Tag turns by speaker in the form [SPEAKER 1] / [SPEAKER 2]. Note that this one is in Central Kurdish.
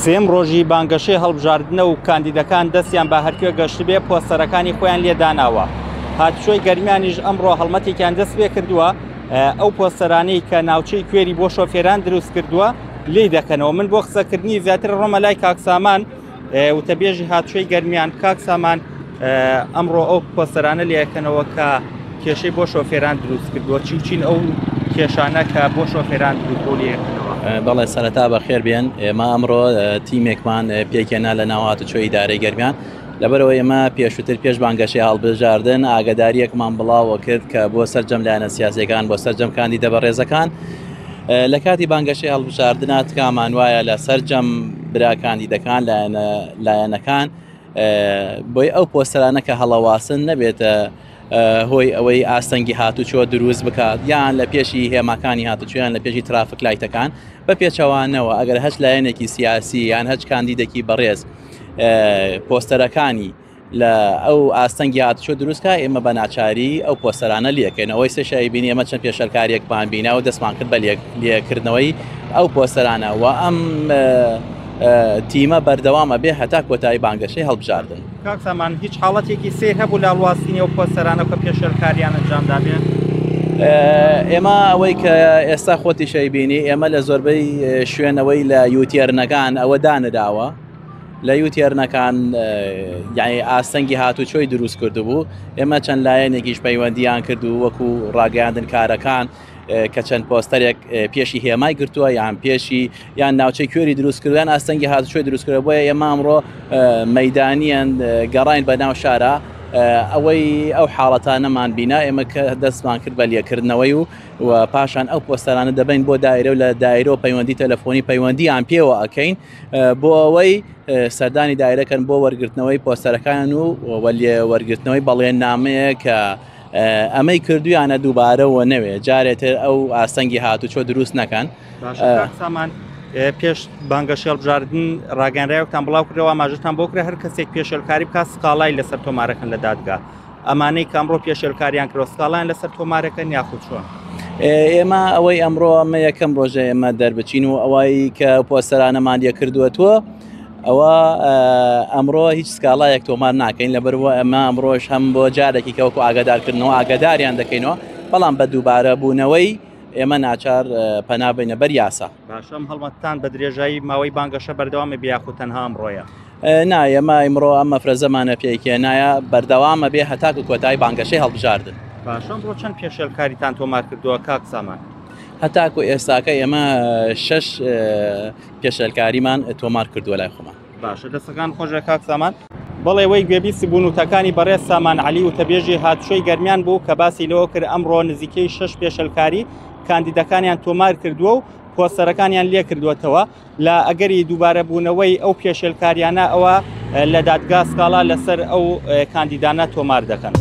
[SPEAKER 1] سێم ڕۆژی بانگەشەی هەڵبژاردنە و کاندیدەکان دەستیان بە هەرکوێ گەشتبێ پۆستەرەکانی خۆیان لێ داناوە. هاتوچۆی گەرمیانیش ئەمڕۆ هەڵمەتێکیان دەست پێ کردووە، ئەو پۆستەرانەی کە ناوچەی کوێری بۆ شۆفێران دروست کردووە لێی دەکەنەوە. من بۆ قسەکردنی زیاتر ڕۆمە لای کاک سامان وتەبێژی هاتوچۆی گەرمیان. کاک سامان، ئەمڕۆ ئەو پۆستەرانە لێکەنەوە کە کێشەی بۆ شۆفێران دروست کردووە، چی و چین ئەو کێشانە کە بۆ شۆفێران دروست بوو لێکەنەوە؟
[SPEAKER 2] بەڵێ، سەرەتا بەخێر بێن. ئێمە ئەمڕۆ تیمێکمان پێکهێنا لە ناو هاتوچۆی ئیدارەی گەرمیان. لەبەرەوە ئێمە پێشووتر پێش بانگەشەی هەڵبژاردن ئاگداریەکمان بڵاوە کرد کە بۆ سەرجەم لایەنە سیاسیەکان، بۆ سەرجەم کاندیدە بەڕێزەکان لە کاتی بانگەشەی هەڵبژاردنە تکامان وایە لە سەرجەم برا کاندیدەکان، لایەنەکان، بۆی ئەو پۆستەرانە کە هەڵەواسن نەبێتە هۆی ئەوەی ئاستەنگی هاتوچۆ دروست بکات، یان لە پێشی هێماکانی هاتوچۆیان لە پێشی ترافک لایتەکان. بە پێچەوانەوە ئەگەر هەچ لایەنێکی سیاسی یان هەچ کاندیدێکی بەڕێز پۆستەرەکانی لە ئەو ئاستەنگی هاتوچۆ دروستکە، ئێمە بە ناچاری ئەو پۆستەرانە لێکەین. ئەوەی سێشایی بینی ئێمە چەند پێشەلکاریەکمان بینا و دەستمان کرد بە لێکردنەوەی ئەو پۆستەرانە و ئەم تیمە بەردەوامە بێ هەتا کۆتایی بانگەشەی هەڵبژاردن.
[SPEAKER 1] کاک سامان، هیچ حاڵەتێکی سەیر هەبوو لە هەڵواسینی ئەو پۆستەرانە کە پێشێلکاریان ئەنجام دابێ؟
[SPEAKER 2] ئێمە ئەوەی کە ئێستا خۆتیشەی بینی، ئێمە لە زۆربەی شوێنەوەی لە یوتێرنەکان ئەوە دانراوە، لە یوتێرنەکان یعنی ئاستەنگی هاتوچۆی دروست کردبوو. ئێمە چەند لایەنێکیش پەیوەندیان کرد و وەکو ڕاگەیاندن کارەکان کە چەند پۆستەرێک پێشی هێمای گرتووە یان پێشی یان ناوچەی کوێری دروست کردویان ئاستەنگی هاتوچۆی دروست کردووە. بۆیە ئێمە ئەمڕۆ مەدانیان گەڕین بە ناو شارە، ئەوەی ئەو حاڵەتانەمان بینا ئێمە کە دەستمان کرد بە لێکردنەوەی و پاشان ئەو پۆستەرانە دەبین بۆ دایرە و لە دایرە و پەیوەندی تەلەفۆنی پەیوەندیان پێوە ئەکەین بۆ ئەوەی سەردانی دایرەکەن بۆ وەرگرتنەوەی پۆستەرەکان و وەرگرتنەوەی بەڵێن نامەیە کە ئەمەی کردویانە دووبارەوە نەوێ جارێتر ئەو ئاستەنگی هاتوچۆ دروست نەکەن.
[SPEAKER 1] سامان، پێش بانگەشەی هەڵبژاردن ڕاگەنراوێکتان بڵاو کردەوە، ئاماژەتان بۆ کرا هەر کەسێک پێشێلکاری بکات سکاڵای لەسەر تۆمارەکەن لە دادگا. ئەمانەی کە ئەمڕۆ پێشێلکاریان کردوە سکاڵایان لەسەر تۆمارەکەن یاخود چۆن؟
[SPEAKER 2] ئێمە ئەوەی ئەمڕۆ ئەمە یەکەم ڕۆژە ئێمە دەربچین و ئەوەی کە پۆستەرانەمان لێ کردووە تۆ ئەوە ئەمڕۆ هیچ سکاڵایەک تۆمار ناکەین، لەبەرەوە ئەمە ئەمڕۆش هەم بۆ جارێکی کە وەکو ئاگادارکردنەوە ئاگاداریان دەکەینەوە، بەڵام بە دووبارە بوونەوەی ئێمە ناچار پەنا بینە بەر یاسا.
[SPEAKER 1] باشە، ئەم هەڵمەتتان بە درێژایی ماوەی بانگەشە بەردەوامە بێ یاخود تەنها ئەمڕۆیە؟
[SPEAKER 2] نا، ئێمە ئیمڕۆ ئەم مەفرەزەمانە پێکهێنایە، بەردەوامە بێ هەتاکو کۆتایی بانگەشەی هەڵبژاردن.
[SPEAKER 1] باشە، ئەمڕۆ چەند پێشێلکاریتان تۆمار کردووە کاک سامان؟
[SPEAKER 2] هەتاکو ئێستاکە ئێمە 6 پێشێلکاریمان تۆمار کردووە لای خۆمان.
[SPEAKER 1] باشە، دەستەکان خۆش کاک سامان. بەڵێ، وەی گوێبیستی بوون وتەکانی بەڕێز سامان عەلی وتەبێژی هاتوچۆی گەرمیان بوو کە باسی لەوە کرد ئەمڕۆ نزیکەی 6 پێشێلکاری کاندیدەکانیان تۆمار کردووە و پۆستەرەکانیان لێکردووەتەوە. لە ئەگەری دووبارەبوونەوەی ئەو پێشێلکاریانە ئەوە لە دادگا سکاڵا لەسەر ئەو کاندیدانە تۆمار دەکەن.